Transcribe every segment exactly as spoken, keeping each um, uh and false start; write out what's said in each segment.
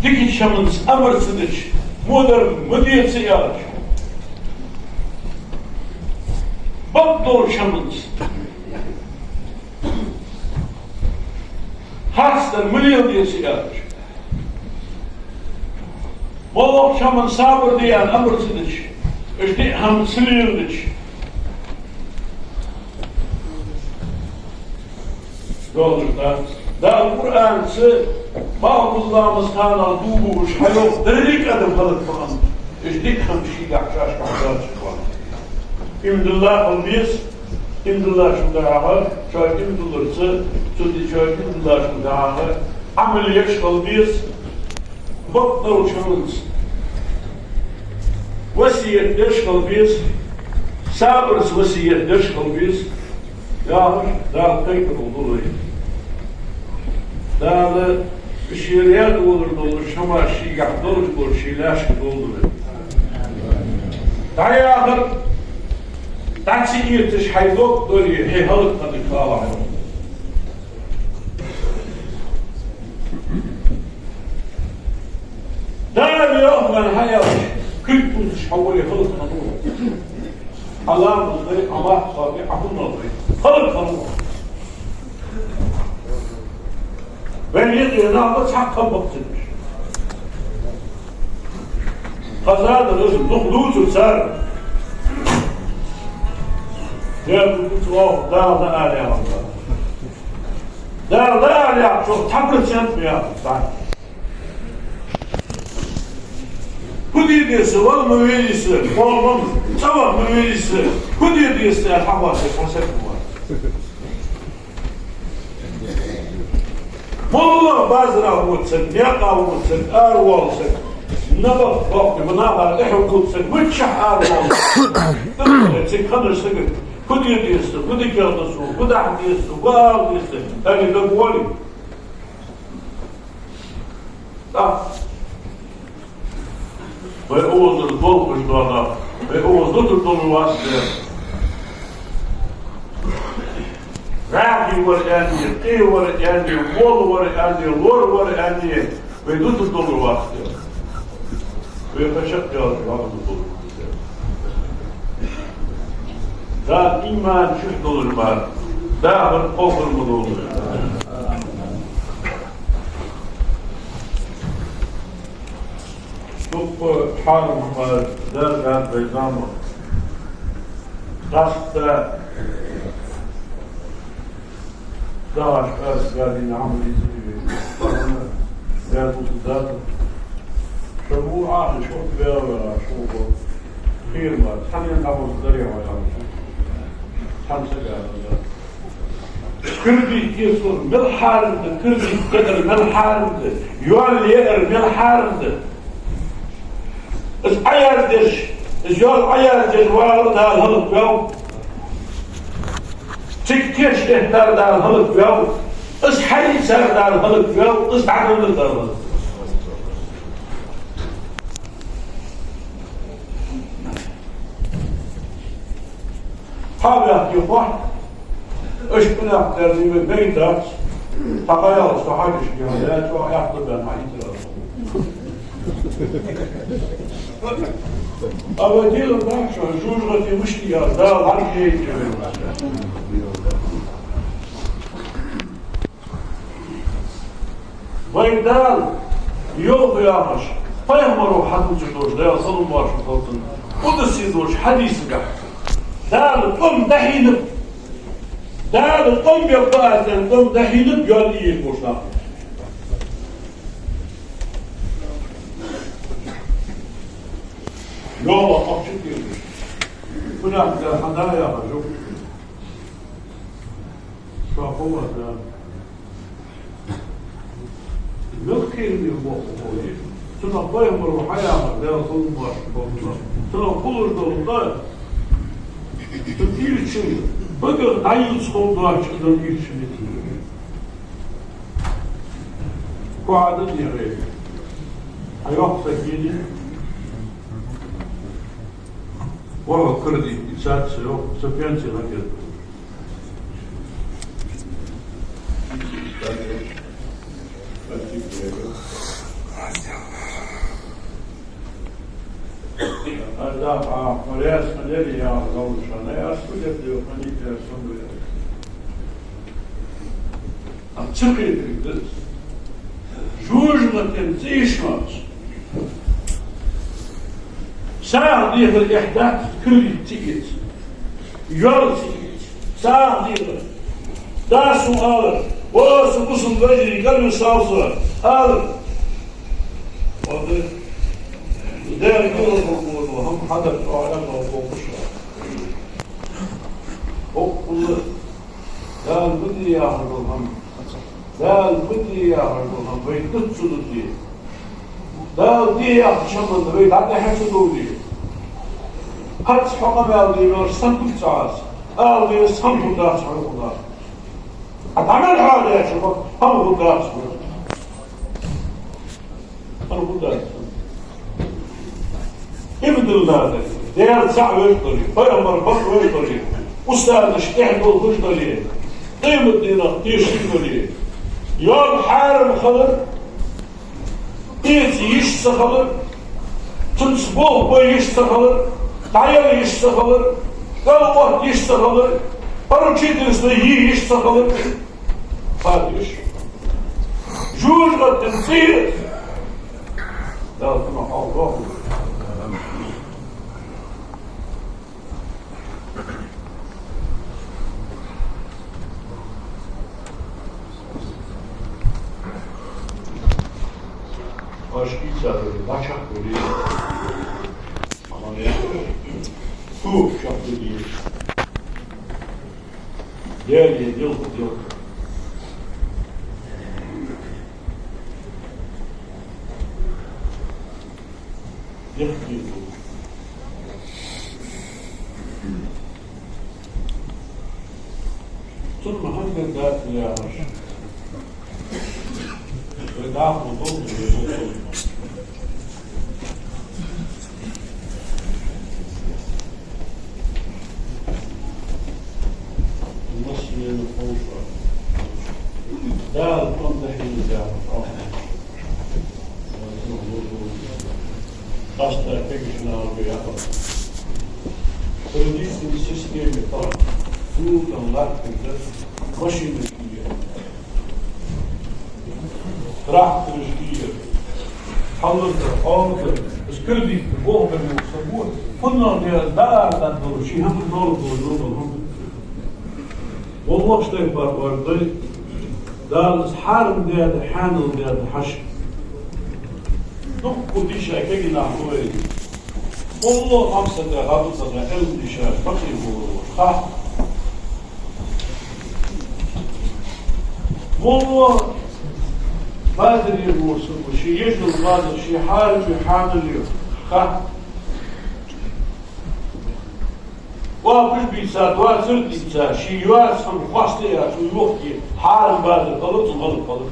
Дикача хӀаманца амар ца дича, во дар ма де ца аьлча, бакъдолча хӀаманца харцдар ма леладе ца аьлча, моллагӀча хӀаманна сабар де аьнна амар ца дича, уж диъ хӀама ца леладича, долаш дац. Дала Къуръанца малхбуза ламаза ханал дув буаш хьайоах деррига адам хӀалакбаьнна, уж диъ хӀама шийгахь шоашкахь доацаш хилча. Иман дилла хила беза, иман диллачул тӀехьагӀа, шоаш иман дилларца, цу ди шоаш иман диллачул тӀехьагӀа Ӏамал еш хила беза, бакъдолча хӀаманца васкет деш хила беза, сабарца васкет деш хила беза, яхаш, Дала кхайкарал ду вай. Дала ший раьза волаш долча хӀамаш шийгахь долаш болча ший лаьшка долда вай. ДӀаяхар, дӀа ца эцаш хьай дог доле, хье хӀалакхиннар хилалахь. Дала йоах аьнна хьаялаш, кулг тувсаш хьо вале, хӀалакхиннав. Ӏаламат вай, Ӏамат вай, Ӏахуннал вай, хӀалакхиннав. Вай юкъе нах ба цхьаккха бакъ ца деш. Хаза да из, дукха дувцар цар. Дера дувцар оаха, Дала дӀаала яхар. Дала дӀаала яхачох цхьа процент ма яхар цар. Фу де деза, вала ма велий са, кхоалгӀа, цӀаваха ма велий са, фу де деза, аьнна хьахоаташ цхьа саг ма вац. МоллагӀа базара вода саг, наькъа вода саг, аравола саг, набахта боккхий, ва наха тӀехьа вода саг, миччахьа аравола саг, цига хиннача сагага фу де деза, фу дикагӀа да сона, фу даха деза сона, фу ала деза, аьнна дагаволий? ТӀаккха вай укхазара долхаш дола нах, вай укхаза дутар долаш вац Дала. ВӀаьхий вар аьнна, къе вар аьнна, вола вар аьнна, лора вар аьнна, вай дутар долаш вац Дала. Вай кхы шаккхе вац Дала. Дала иман чухь долаш мара, дахар кхалхар ма долда. Дукха хьарам хӀама да, да, вай заман. Даста дагӀаш къарс гадина хӀама дийцари вай. Баьзуса дата. Ша ву ахаш, хӀуд вела вела, шу ву. Хир ма, цхьанне хӀама даре хьо яхаш. Цхьан сага да. Кирдий кесар мел хьарам да, кирдий кедар мел хьарам да, йоал яар мел хьарам да. Из Ӏояздеш, из йоал Ӏояздеш валар Дала хӀалакваьв. Цига теш эттар Дала хӀалакваьв. Из хьаийцар Дала хӀалакваьв. Из дӀадалар Дала хӀалакваьв. Хьа ваьхки хьо, аш къунах дерзиве мегадац, тха хьаял со хьагиш гена, я чӀоагӀа яхта бен хьаийцар. Ава дила бахша, жужгӀати мишта я, да, варгейча. Вай Дала йоах яхаш, пайхамаро хьадувцаш долча, Даьла салам-моаршал хилда цунна, къудси долча хьадисагахь, Дала къам дӀахьийнаб, Дала къам бекъа аз аьнна, къам дӀахьийнаб, йоал ийе бош нах. Йоах, ахча тӀера. Кунах дар хьада яхаш жук. Ша хӀама да. Мел кхераме боккха хой. Цунах пайхамаро хьаяхар, Даьла салам-моаршал хилда цунна. Цунах хулаш дола къа, цу ийрча багах дӀаювца ховш доацаш, из ийрча меттиг. Кхо Ӏадат яхе. Хьа йоккха саг йиний? Ваха кирдий, из цаца йоах, са пенси лакет. Да, а, моряс, моряс, я, Галушана, я, студент, я, мани, я, сам, я. А цу хетарг да из. ЖожагӀатен цӀи йиш йоацаш. СагӀа дехар эхь дац, кулг ца эца. Йоал ца эца. СагӀа дехар. Дас ма аллара, ва са бусалба вежарий, кӀалвисал со, аллара. Валлахӏи, Даьла кхелла хӀама хьадар чӀоагӀа Ӏаьдал болуш. Боккъала Дала ма де яхар дола хӀама. Дала ма де яхар дола хӀама вай дутт ца дутте. Дала де яхача хӀаманна вай дӀатӀехьа ца довле. ХӀанз хьо къамаьл де мелаш санна хургдац. Ала деза хӀама хургдац хьона, хургдац. А дӀа мел хьоадаьча хӀама хургдац хьона. Хьона хургдац. Иман дилла нах дале, Даьла цаӀ веш дале, пайхамар бакъ веш дале, устазаш тӀехьа долхаш дале, къематдийнах тешаш дале, йоал хьарам хилар, эца йиш ца хилар, цунца болх бе йиш ца хилар, дӀаяла йиш ца хилар, кӀал отта йиш ца хилар, поручительство е йиш ца хилар. Хьадиш. ЖожагӀатен цӀи. Дала хьона хьалдоху. Аш кийца дали, бачах дали. Амма я. Ту шахту дир. Дер е дилха дилха. Дихки ду. Цун Мухьаммад дац яхаш. Вай даха ма болу, вай болу. Массанена ховша. Дала къам дахьийна дела. Хаста кегишна алга яха. Традиционни системе тӀа. Нутан латтан да. Машинаш Трактораш дийр, хьалар дар, хьалар дар, из кредит дар, боху дар, юха са бу, хӀанна дера даар дар долу, ши хӀама долу, долу, долу, долу. Валлахь, штай пар вар дай, Дала из хьарам даьд, хьанал даьд, хьаша. Дуккха диша кегина хьой. Валлахь, амсата гӀадусага Ӏилма дийша бакъий хӀума ха. Валлахь, базар е вусурба, ши ежал базар, ши хьарам, ши хьанал ю ха. Ва пуш бийца, ва цур дийца, ши юас хӀама хьоста яц, цу юхки хьарам базар хала, цу гӀалат хала.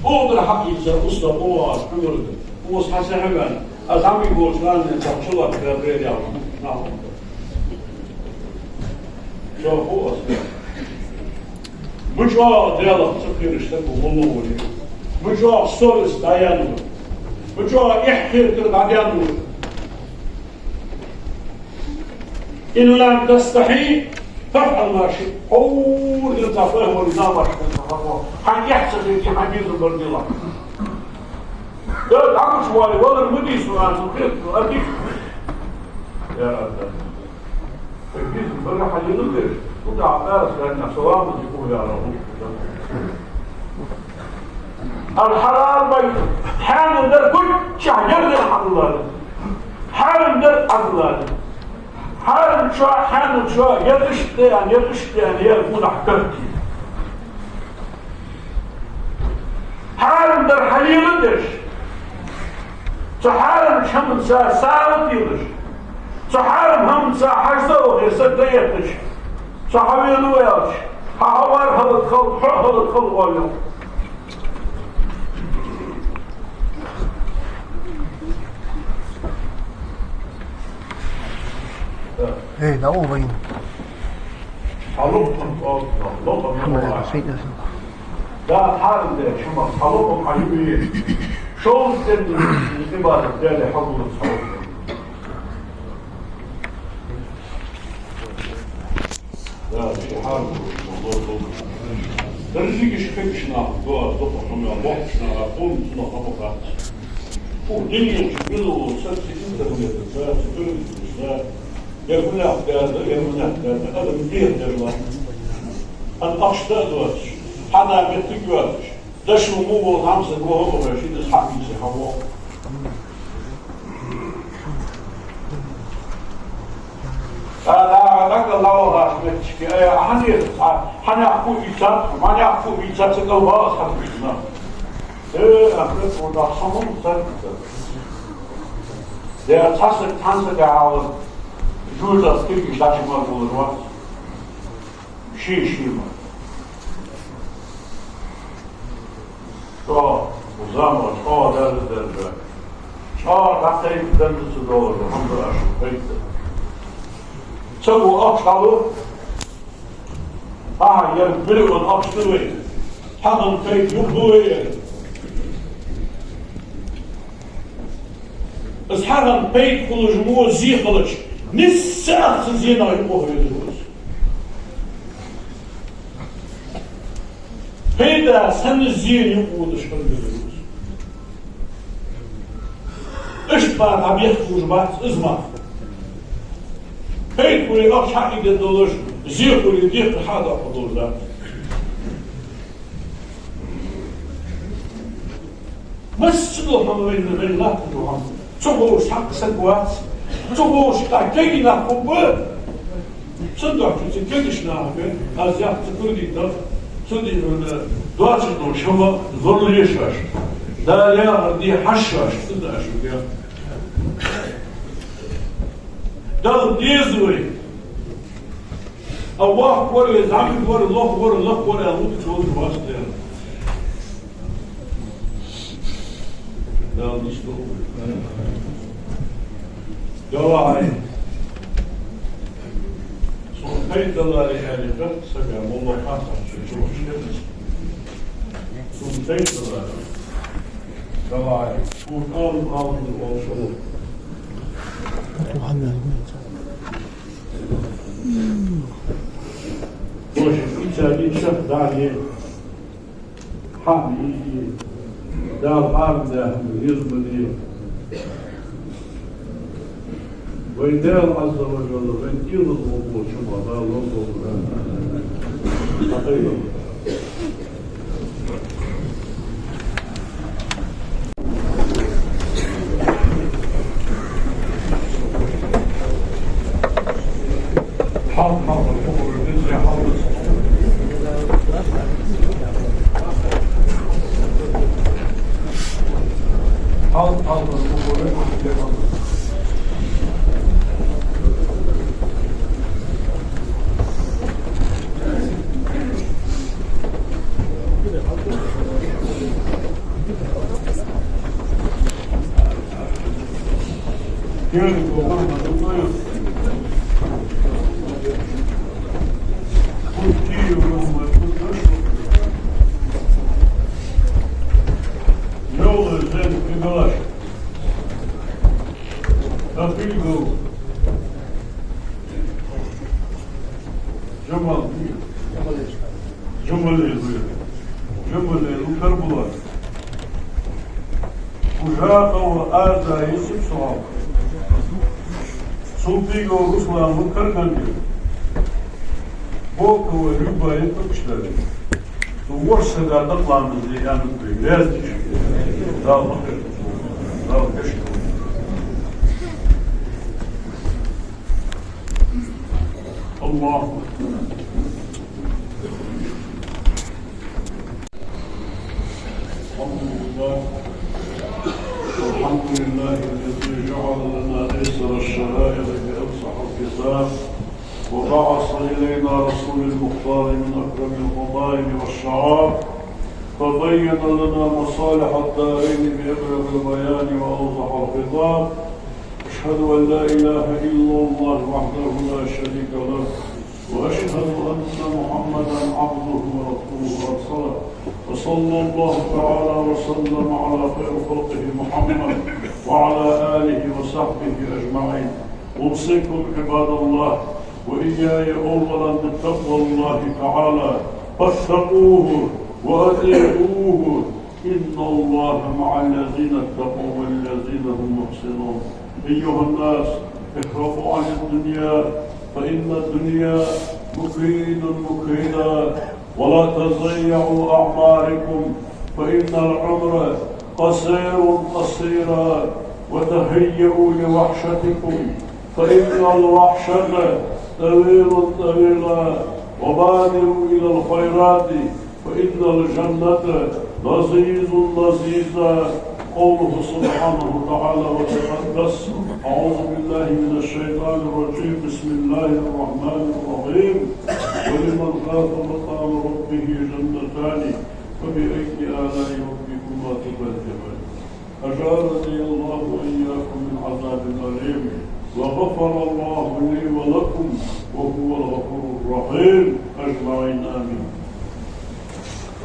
Одар хьакъийца, уста, о, аз хьуьмар да. Ос хьаса хьаваьнна. Аз хьамий болчу нанна цхьа чулак бер, бер ял. Нахуй. Чо ху ас. Мича Делах ца кхераш саг ву гӀуллу вури. Мича совесть дӀаяьнна ву. Мича эхь хетар дӀадаьнна ву. إن لم تستحي فافعل ما شئت. Хьо ил ца фахмар замаш хьан хьо. Хьан яхь ца хети, хьан безам бар дила. Да, дӀагуш вали, валар ма дийсу, а цу хет, а дийсу. Я Аллах. Хьан безам бар хьалила деш. Куда а ас ганна салам алейкум, я Аллах. Ал-хьарам бай, хьанал дар гуччахь яр дар хьадуллада. Хьарам дар хьадуллада. Хьарам чо, хьанал чо, я диш де, я диш де, я гунахь карти. Хьарам дар хьалила деш. Цу хьарам хӀаманца сагӀа телаш. Цу хьарам хӀаманца хьажа вахе саг даетташ. Цу хьавела ваьлча, хьан хьавар хӀалат хала, хьо хӀалат хала ваьлла. Эй, да, о, вайн. Хьалукъан тӀом, локъан Мухьаммад тӀом. Хьамад, сай дасан. Дала хьарам даьча хӀамах цхьа лоӀам хьаюве, шовзткъа денна Ӏибадат Даьлага хьалдолаш хьалдолаш. Да, ши хьарам долаш, долаш, долаш. Даржигаш кхебаш нах, доа, дукха хӀама бохкаш нах, къовм цунах хӀама хац. Укх дунен чу билгало саца интернета, саца телевизора, я гунах даьнна, я гунах даьнна, адам дехьа дерла. Ан ахча да а доацаш, хьада меттиг йоацаш, дошо мо вола хӀама саг ваха а ваха, шийна из хьаийца хьавоагӀа. ТӀаккха дӀакъала вахаш моттиге, ай, хьанехк, хьанехк хӀу ийцад, хьанехк хӀу ийцад, ца кӀал баьс хьан вийцна. Э, ахират вон даха хӀама ца вийцад. Дера цхьа саг, цхьан сага хьалха жожагӀатен кулгаш дӀачу мара болаш вац. Ший-ший ма. ЧӀоагӀа, заман чӀоагӀа дерза дерза. ЧӀоагӀа дӀакхайкадаь ца долаш, хӀама да аша пайда. Ца гу ахча хьалу? Ахьа, ер миллион ахча да вай. Хьахана пайда юкъе вай ер. Из хьахана пайда хулаш мо зе хилча, нийсса ахча зенах юкъе веза из. Пайда санна зенах юкъе водаш хила веза из. Иштта баха бехк хулаш бац из мара. Пайда хуле ахча хьаийдеш долаш, зе хуле дехар хьадоаккхаш долаш дац. Масса дола хӀама вайна, вайна латташ дола хӀама. Ца ховш цхьаккха саг вац. Ца ховш кагий нах хургба. Цудухьа цу кагийча нахага аз яхар ца курдийта, цудухьа доацаш дола хӀама лорале шоаш. Дала яхар де хьажа шоаш, цудухьа шуга. Дала деза вай. А воккха вар, зӀамига вар, лоха вар, лакха вар аьнна, вуттуш волаш вац Даьла. Дала нийсдолда. Давай. Сона пайда даларе аьнна, сага молла хаттар чу чухаш хеташ. Сона пайда даларе. Давай. Сона алам, алам, алам, алам. Боже, и царни чакх дӀа а е, хьа а йийе, Дала хьарам даь хӀама реза ма де. Вай Даьла Ӏазза ва Жалла, вай тӀера гӀо болча хӀамах Дала лорадолда вай. Хьакъийла. Джамалдин. Джамалел ву. Джамалел ву Карабулак. Ужакъов Арда Юсуп Сухал. Султыгов Руслан ву Караганда. Бокова Люба я Туркестанера. Цу ворхӀ сага дакъа ламаз де аьннад вай, раьза дий шоана? Дала ма кхехкача, Дала кхехкача. Аллаху акбар. الحمد لله. الحمد لله الذي جعل لنا أيسر الشرائع بأفصح الكتاب، وبعث إلينا رسول المختار من أكرم القبائل والشعاب، فبين لنا مصالح الدارين بأبلغ البيان وأوضح الخطاب. أشهد أن لا إله إلا الله وحده لا شريك له، وأشهد أن محمدا عبده ورسوله أرسله وصلى الله تعالى وسلم على خير خلقه محمد وعلى آله وصحبه أجمعين. أوصيكم عباد الله وإياي أولا بتقوى الله تعالى، فاتقوه وأطيعوه، إن الله مع الذين اتقوا والذين هم محسنون. أيها الناس، اهربوا عن الدنيا، فإن الدنيا مكيد مكيدا، ولا تضيعوا أعماركم، فإن العمر قصير قصيرا، وتهيئوا لوحشتكم، فإن الوحشة طويل طويلا، وبادروا إلى الخيرات، فإن الجنة لذيذ لذيذا. قوله سبحانه وتعالى وتقدس: أعوذ بالله من الشيطان الرجيم. بسم الله الرحمن الرحيم. ولمن خاف مقام ربه جنتان، فبأي آلاء ربكما تكذبان؟ أجارني الله وإياكم من عذاب أليم، وغفر الله لي ولكم، وهو الغفور الرحيم. أجمعين، آمين.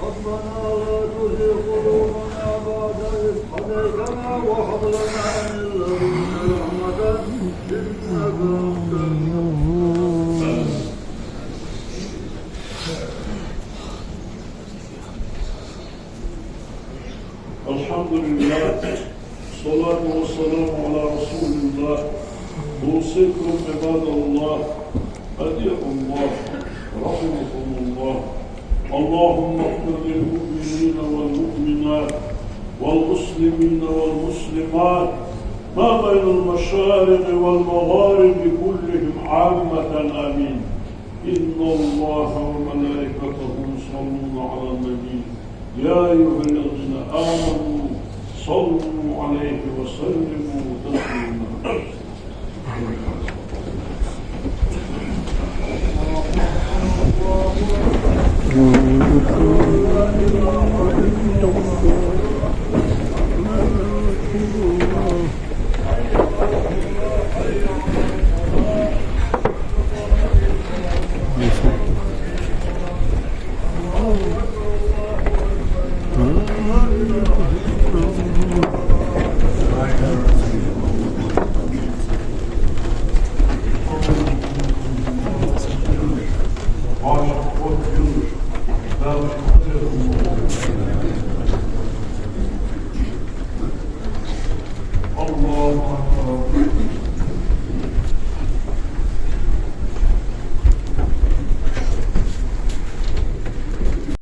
ربنا لا تزغ قلوبنا بعد إذ هديتنا وهب لنا من لدنك رحمة إنك أنت الوهاب. الحمد لله، الصلاة والسلام على رسول الله. أوصيكم عباد الله، أطيعوا الله، رحمكم الله. اللهم اغفر للمؤمنين والمؤمنات والمسلمين والمسلمات ما بين المشارق والمغارب كلهم عامة، آمين. إن الله وملائكته يصلون على النبي، يا أيها الذين آمنوا صلوا عليه وسلموا تسليما.